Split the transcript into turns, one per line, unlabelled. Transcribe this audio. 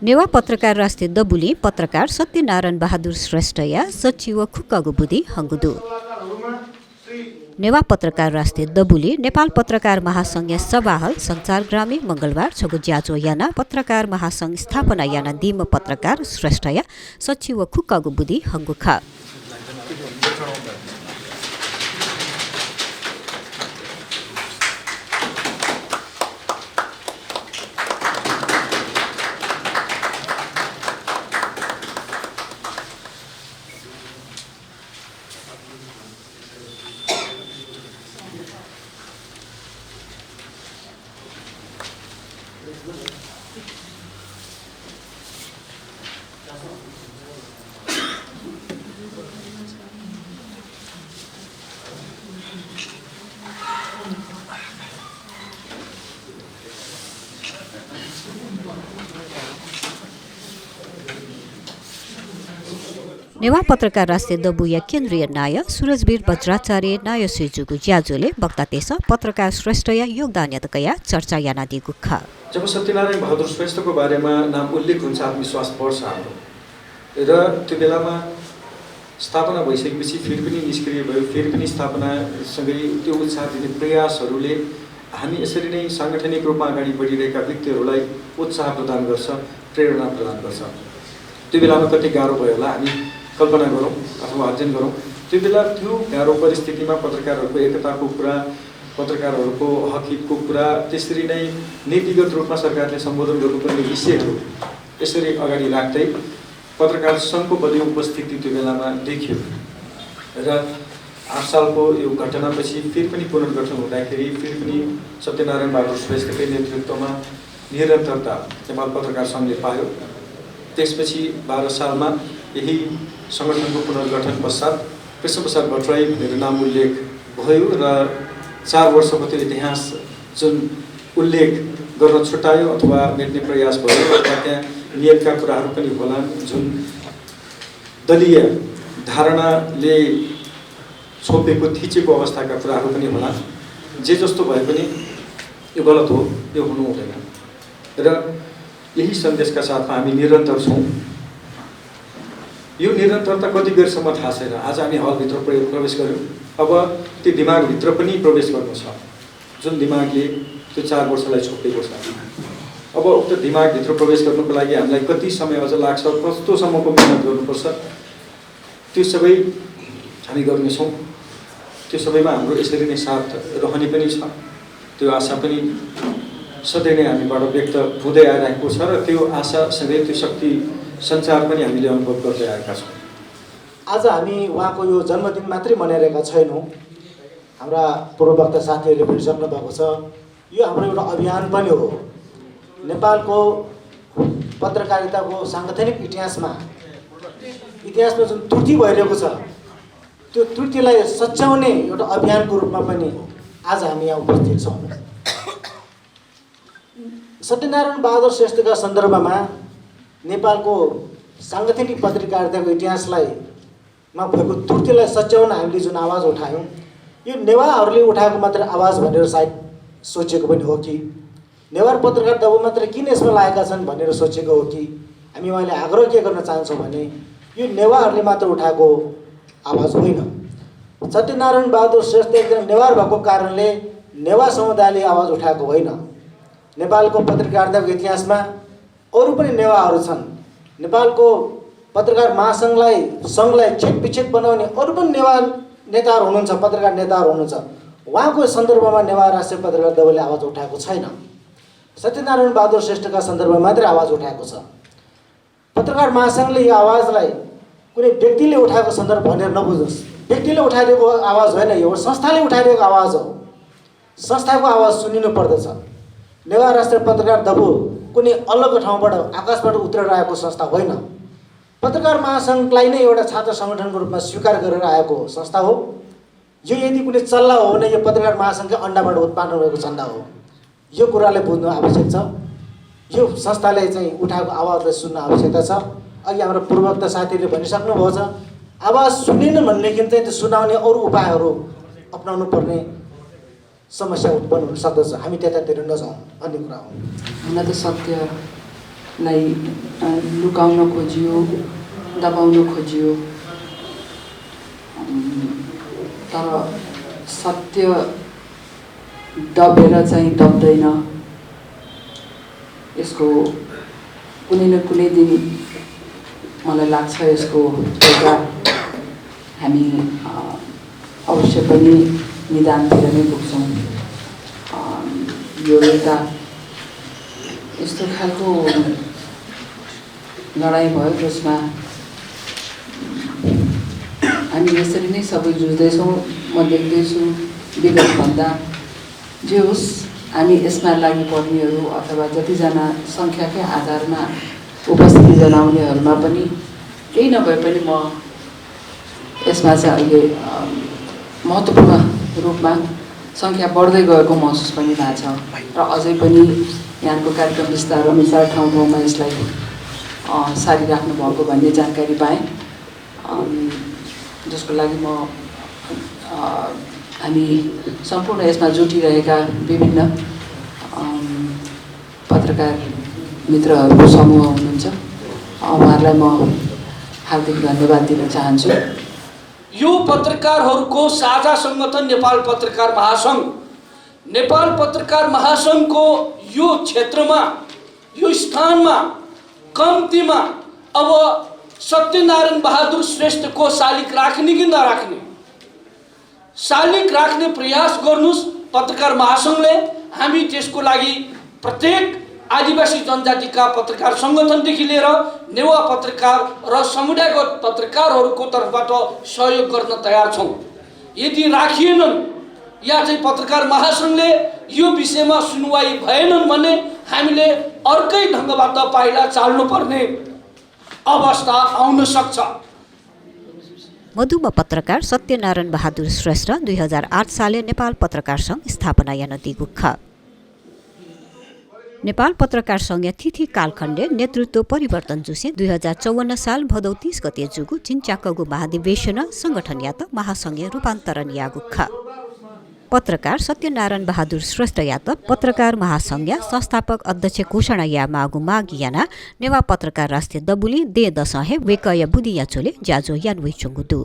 नेवा पत्रकार राष्ट्रिय दबुली पत्रकार सत्यनारायण बहादुर श्रेष्ठ या सचिव खुक्कगु बुद्धि हंगुदु नेवा पत्रकार राष्ट्रिय दबुली नेपाल पत्रकार महासंघ सभाहल संचार ग्रामी मंगलबार छगु ज्याजो याना पत्रकार महासंघ स्थापना याना दिम पत्रकार श्रेष्ठ या सचिव खुक्कगु बुद्धि हंगुखा नेवा पत्रकार राष्ट्रिय दबुया केन्द्रीय नाय सूरजवीर वज्राचार्य नाय सिजुगु ज्याजोले वक्ता तेस पत्रकार श्रेष्ठ या योगदान यतकया चर्चा याना दिगु ख
जब सत्यनारायण बहादुर श्रेष्ठको बारेमा नाम उल्लेख हुन्छ आत्मविश्वास बढ्छ हाम्रो र त्यो बेलामा स्थापना भइसकेपछि फेरि पनि निष्क्रिय भयो फेरि पनि स्थापनासँगै त्यो उत्साह दिने प्रयासहरूले हामी यसरी नै साङ्गठनिक रूपमा अगाडि बढिरहेका व्यक्तिहरूलाई उत्साह प्रदान गर्छ प्रेरणा प्रदान गर्छ त्यो बेलामा कति गाह्रो भयो होला हामी कल्पना गरौँ अथवा अध्ययन गरौँ त्यो बेला त्यो गाह्रो परिस्थितिमा पत्रकारहरूको एकताको कुरा पत्रकारहरूको हकहितको कुरा त्यसरी नै नीतिगत रूपमा सरकारले सम्बोधन गर्नुपर्ने विषयहरू यसरी अगाडि राख्दै पत्रकार सङ्घको बलियो उपस्थिति त्यो बेलामा देखियो र 8 सालको यो घटनापछि फेरि पनि पुनर्गठन हुँदाखेरि फेरि पनि सत्यनारायण बहादुर श्रेष्ठकै नेतृत्वमा निरन्तरता नेपाल पत्रकार सङ्घले पायो। त्यसपछि 12 सालमा यही सङ्गठनको पुनर्गठन पश्चात कृष्णप्रसाद भट्टराई भनेर नाम उल्लेख भयो र 4 वर्षको त्यो इतिहास जुन उल्लेख गर्न छुट्यायो अथवा मेट्ने प्रयास भयो अथवा त्यहाँ नियमका कुराहरू पनि होला जुन दलीय धारणाले छोपेको थिचेको अवस्थाका कुराहरू पनि होला जे जस्तो भए पनि यो गलत हो यो हुनु हुँदैन र यही सन्देशका साथमा हामी निरन्तर छौँ। यो निरन्तरता कति बेरसम्म थाहा छैन। आज हामी हलभित्र प्रवेश गर्यौँ अब त्यो दिमागभित्र पनि प्रवेश गर्नु छ जुन दिमागले त्यो 4 वर्षलाई छोपेको छ। अब उक्त दिमागभित्र प्रवेश गर्नुको लागि हामीलाई कति समय अझ लाग्छ कस्तोसम्मको मेहनत गर्नुपर्छ त्यो सबै हामी गर्नेछौँ। त्यो सबैमा हाम्रो यसरी नै साथ रहने पनि छ त्यो आशा पनि सधैँ नै हामीबाट व्यक्त हुँदै आइरहेको छ र त्यो आशासँगै त्यो शक्ति सञ्चार पनि हामीले अनुभव गर्दै आएका छौँ।
आज हामी उहाँको यो जन्मदिन मात्रै मनाइरहेका छैनौँ। हाम्रा पूर्ववक्ता साथीहरूले भनिसक्नु भएको छ यो हाम्रो एउटा अभियान पनि हो। नेपालको पत्रकारिताको साङ्गठनिक इतिहासमा जुन त्रुटि भइरहेको छ त्यो त्रुटिलाई सच्याउने एउटा अभियानको रूपमा पनि आज हामी यहाँ उपस्थित छौँ। सत्यनारायण बहादुर श्रेष्ठका सन्दर्भमा नेपालको साङ्गठनिक पत्रकारिताको इतिहासलाई भएको त्रुटिलाई सच्याउन हामीले जुन आवाज उठायौँ यो नेवारहरूले उठाएको मात्र आवाज भनेर सायद सोचेको पनि हो कि नेवार पत्रकार दबाउ मात्र किन यसमा लागेका छन् भनेर सोचेको हो कि हामी उहाँले आग्रह के गर्न चाहन्छौँ भने यो नेवारहरूले मात्र उठाएको आवाज होइन। सत्यनारायण बहादुर श्रेष्ठ एकजना नेवार भएको कारणले नेवा समुदायले आवाज उठाएको होइन। नेपालको पत्रकारिताको इतिहासमा अरू पनि नेवाहरू छन्। नेपालको पत्रकार महासङ्घलाई छेकपिछेक बनाउने अरू पनि नेवार नेताहरू हुनुहुन्छ पत्रकार नेताहरू हुनुहुन्छ। उहाँको सन्दर्भमा नेवार राष्ट्रिय पत्रकार दलले आवाज उठाएको छैन। सत्यनारायण बहादुर श्रेष्ठका सन्दर्भमा मात्रै आवाज उठाएको छ। पत्रकार महासङ्घले यो आवाजलाई कुनै व्यक्तिले उठाएको सन्दर्भ भनेर नबुझोस्। व्यक्तिले उठाइरहेको आवाज होइन यो संस्थाले उठाइरहेको आवाज हो। संस्थाको आवाज सुनिनु पर्दछ। नेवार राष्ट्रिय पत्रकार दबु कुनै अलग ठाउँबाट आकाशबाट उत्रेर आएको संस्था होइन। पत्रकार महासङ्घलाई नै एउटा छात्र सङ्गठनको रूपमा स्वीकार गरेर आएको संस्था हो। यो यदि कुनै चल्ला हो भने यो पत्रकार महासङ्घकै अन्डाबाट उत्पन्न भएको चन्दा हो। यो कुरालाई बुझ्नु आवश्यक छ। यो संस्थाले चाहिँ उठाएको आवाजलाई सुन्न आवश्यकता छ। अघि हाम्रो पूर्ववक्ता साथीहरूले भनिसक्नु भएको छ आवाज सुनेन भन्नेदेखि चाहिँ त्यो सुनाउने अरू उपायहरू अपनाउनु पर्ने समस्या उत्पन्न हुन सक्दछ। हामी त्यतातिर नजाउँ भन्ने कुरा हो।
हुन त सत्य लाई लुकाउन खोजियो, दबाउन खोजियो। तर सत्य दबेर चाहिँ दब्दैन। यसको कुनै न कुनै दिन मलाई लाग्छ यसको एउटा हामी अवश्य पनि निदानतिर नै पुग्छौँ। यो एउटा यस्तो खालको लडाइँ भयो जसमा हामी यसरी नै सबै जुझ्दैछौँ। म देख्दैछु विगतभन्दा जे होस् हामी यसमा लागि पर्नेहरू अथवा जतिजना सङ्ख्याकै आधारमा उपस्थिति जनाउनेहरूमा पनि केही नभए पनि म यसमा चाहिँ अहिले महत्त्वपूर्ण रूपमा सङ्ख्या बढ्दै गएको महसुस पनि भएको छ र अझै पनि यहाँको कार्यक्रम विस्तार अनुसार ठाउँ ठाउँमा यसलाई सारिराख्नु भएको भन्ने जानकारी पाएँ, जसको लागि म हामी सम्पूर्ण यसमा जुटिरहेका विभिन्न पत्रकार मित्रहरूको समूह हुनुहुन्छ, उहाँहरूलाई म हार्दिक धन्यवाद दिन चाहन्छु।
यो पत्रकारहरूको साझा सङ्गठन नेपाल पत्रकार महासङ्घ, नेपाल पत्रकार महासङ्घको यो क्षेत्रमा, यो स्थानमा कम्तीमा अब सत्यनारायण बहादुर श्रेष्ठको शालिग राख्ने कि नराख्ने, शालिग राख्ने प्रयास गर्नुस् पत्रकार महासङ्घले। हामी त्यसको लागि प्रत्येक आदिवासी जनजातिका पत्रकार सङ्गठनदेखि लिएर नेवा पत्रकार र समुदायगत पत्रकारहरूको तर्फबाट सहयोग गर्न तयार छौँ। यदि राखिएनन् या चाहिँ पत्रकार महासङ्घले यो विषयमा सुनवाई भएनन् भने हामीले अर्कै ढङ्गबाट पाइला चाल्नुपर्ने अवस्था आउन सक्छ।
मधुमा पत्रकार सत्यनारायण बहादुर श्रेष्ठ 2008 साले नेपाल पत्रकार सङ्घ स्थापना या नदीगुख। नेपाल पत्रकार सङ्घ तिथि कालखण्डे नेतृत्व परिवर्तन जुसे 2054 साल भदौ 30 गते जुगु चिन्चाकगु महाधिवेशन सङ्गठन या त महासङ्घीय रूपान्तरण यागुख। पत्रकार सत्यनारायण बहादुर श्रेष्ठ या त पत्रकार महासङ्घ संस्थापक अध्यक्ष घोषणा या मागु माग याना नेवा पत्रकार राष्ट्रिय दबुली दे दसहे वेकय बुदिया चोले ज्याजो यानवै चुङ्गुदु।